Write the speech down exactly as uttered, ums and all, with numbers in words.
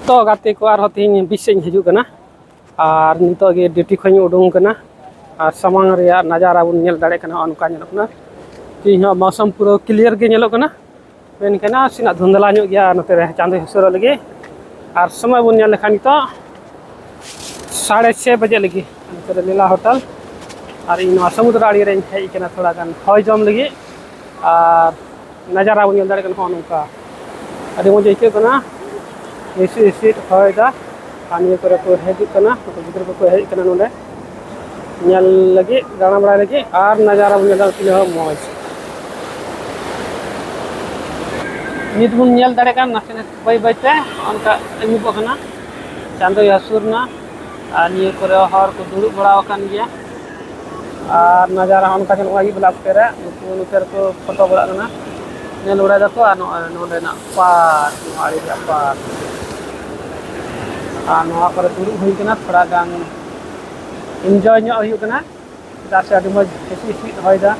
ᱛᱚ ᱜᱟᱛᱮ ᱠᱚ, ᱟᱨᱦᱚᱸ ᱛᱮᱦᱮᱧ ᱵᱤᱪ ᱥᱮᱫ ᱤᱧ ᱦᱤᱡᱩᱜ ᱠᱟᱱᱟ᱾ ᱟᱨ ᱱᱤᱛᱚᱜ ᱜᱮ ᱰᱤᱭᱩᱴᱤ ᱠᱷᱚᱱ ᱤᱧ ᱩᱰᱩᱝ ᱠᱟᱱᱟ᱾ ᱟᱨ ᱥᱟᱢᱟᱝ ᱨᱮᱭᱟᱜ ᱱᱟᱡᱟᱨᱟ ᱵᱚᱱ ᱧᱮᱞ ᱫᱟᱲᱮᱭᱟᱜ ᱠᱟᱱᱟ, ᱱᱚᱜᱼᱚ ᱱᱚᱝᱠᱟ ᱧᱮᱞᱚᱜ ᱠᱟᱱᱟ᱾ ᱛᱮᱦᱮᱧ ᱦᱚᱸ ᱢᱳᱥᱚᱢ ᱯᱩᱨᱟᱹ ᱠᱞᱤᱭᱟᱨ ᱜᱮ ᱧᱮᱞᱚᱜ ᱠᱟᱱᱟ, ᱢᱮᱱᱠᱷᱟᱱ ᱱᱟᱥᱮᱱᱟᱜ ᱫᱷᱩᱸᱫᱷᱞᱟ ᱧᱚᱜ ᱜᱮᱭᱟ ᱱᱚᱛᱮ ᱨᱮ ᱪᱟᱸᱫᱚ ᱦᱟᱹᱥᱩᱨᱚᱜ ᱞᱟᱹᱜᱤᱫ᱾ ᱟᱨ ᱥᱚᱢᱚᱭ ᱵᱚᱱ ᱧᱮᱞ ᱞᱮᱠᱷᱟᱱ ᱱᱤᱛᱚᱜ ᱥᱟᱲᱮ ᱪᱷᱮ ᱵᱟᱡᱮ ᱞᱟᱹᱜᱤᱫ ᱱᱚᱛᱮ ᱨᱮ ᱞᱤᱞᱟ ᱦᱳᱴᱮᱞ᱾ ᱟᱨ ᱤᱧ ᱱᱚᱣᱟ ᱥᱚᱢᱩᱫᱨᱚ ᱟᱲᱮ ᱨᱮᱧ ᱦᱮᱡ ᱟᱠᱟᱱᱟ ᱛᱷᱚᱲᱟ ᱜᱟᱱ ᱦᱚᱭ ᱡᱚᱢ ᱞᱟᱹᱜᱤᱫ᱾ ᱟᱨ ᱱᱟᱡᱟᱨᱟ ᱵᱚᱱ ᱧᱮᱞ ᱫᱟᱲᱮᱭᱟᱜ ᱠᱟᱱᱟ, ᱱᱚᱜᱼᱚ ᱱᱚᱝᱠᱟ ᱟᱹᱰᱤ ᱢᱚᱡᱽ ᱟᱹᱭᱠᱟᱹᱜ ᱠᱟᱱᱟ᱾ ᱦᱤᱥᱤᱫ ᱦᱤᱥᱤᱫ ᱦᱚᱭ ᱫᱟ᱾ ᱟᱨ ᱱᱤᱭᱟᱹ ᱠᱚᱨᱮ ᱠᱚ ᱦᱤᱡᱩᱜ ᱠᱟᱱᱟ, ᱱᱩᱠᱩ ᱜᱤᱫᱽᱨᱟᱹ ᱠᱚᱠᱚ ᱦᱮᱡ ᱠᱟᱱᱟ ᱱᱚᱰᱮ ᱧᱮᱞ ᱞᱟᱹᱜᱤᱫ, ᱫᱟᱬᱟ ᱵᱟᱲᱟᱭ ᱞᱟᱹᱜᱤᱫ᱾ ᱟᱨ ᱱᱟᱡᱟᱨᱟ ᱵᱚᱱ ᱧᱮᱞ ᱫᱟ ᱛᱤᱱᱟᱹᱜ ᱦᱚᱸ ᱢᱚᱡᱽ᱾ ᱱᱤᱛ ᱵᱚᱱ ᱧᱮᱞ ᱫᱟᱲᱮᱭᱟᱜ ᱠᱟᱱᱟ ᱱᱟᱥᱮ ᱱᱟᱥᱮ ᱵᱟᱹᱭ ᱵᱟᱹᱭ ᱛᱮ ᱚᱱᱠᱟ ᱟᱹᱭᱩᱵᱚᱜ ᱠᱟᱱᱟ, ᱪᱟᱸᱫᱚᱭ ᱦᱟᱹᱥᱩᱨ ᱮᱱᱟ᱾ ᱟᱨ ᱱᱤᱭᱟᱹ ᱠᱚᱨᱮ ᱦᱚᱲ ᱠᱚ ᱫᱩᱲᱩᱵ ᱵᱟᱲᱟ ᱟᱠᱟᱱ ᱜᱮᱭᱟ᱾ ᱟᱨ ᱱᱟᱡᱟᱨᱟ ᱦᱚᱸ ᱚᱱᱠᱟ ᱧᱮᱞᱚᱜᱼᱟ ᱟᱹᱭᱩᱵ ᱵᱮᱞᱟ ᱚᱠᱛᱮ ᱨᱮ, ᱱᱩᱠᱩ ᱱᱚᱛᱮ ᱨᱮᱠᱚ ᱯᱷᱳᱴᱳ ᱵᱟᱲᱟᱜ ᱠᱟᱱᱟ, ᱧᱮᱞ ᱵᱟᱲᱟᱭ ᱫᱟᱠᱚ᱾ ᱟᱨ ᱱᱚᱜᱼᱚᱭ ᱱᱚᱸᱰᱮᱱᱟᱜ ᱯᱟᱨᱠ, ᱱᱚᱣᱟ ᱟᱲᱮ ᱨᱮᱭᱟᱜ ᱯᱟᱨᱠ᱾ ᱟᱨ ᱱᱚᱣᱟ ᱠᱚᱨᱮ ᱫᱩᱲᱩᱵ ᱦᱩᱭ ᱠᱟᱱᱟ, ᱛᱷᱚᱲᱟ ᱜᱟᱱ ᱤᱱᱡᱚᱭ ᱧᱚᱜ ᱦᱩᱭᱩᱜ ᱠᱟᱱᱟ, ᱪᱮᱫᱟᱜ ᱥᱮ ᱟᱹᱰᱤ ᱢᱚᱡᱽ ᱦᱤᱥᱤᱫ ᱦᱤᱥᱤᱫ ᱦᱚᱭ ᱫᱟ᱾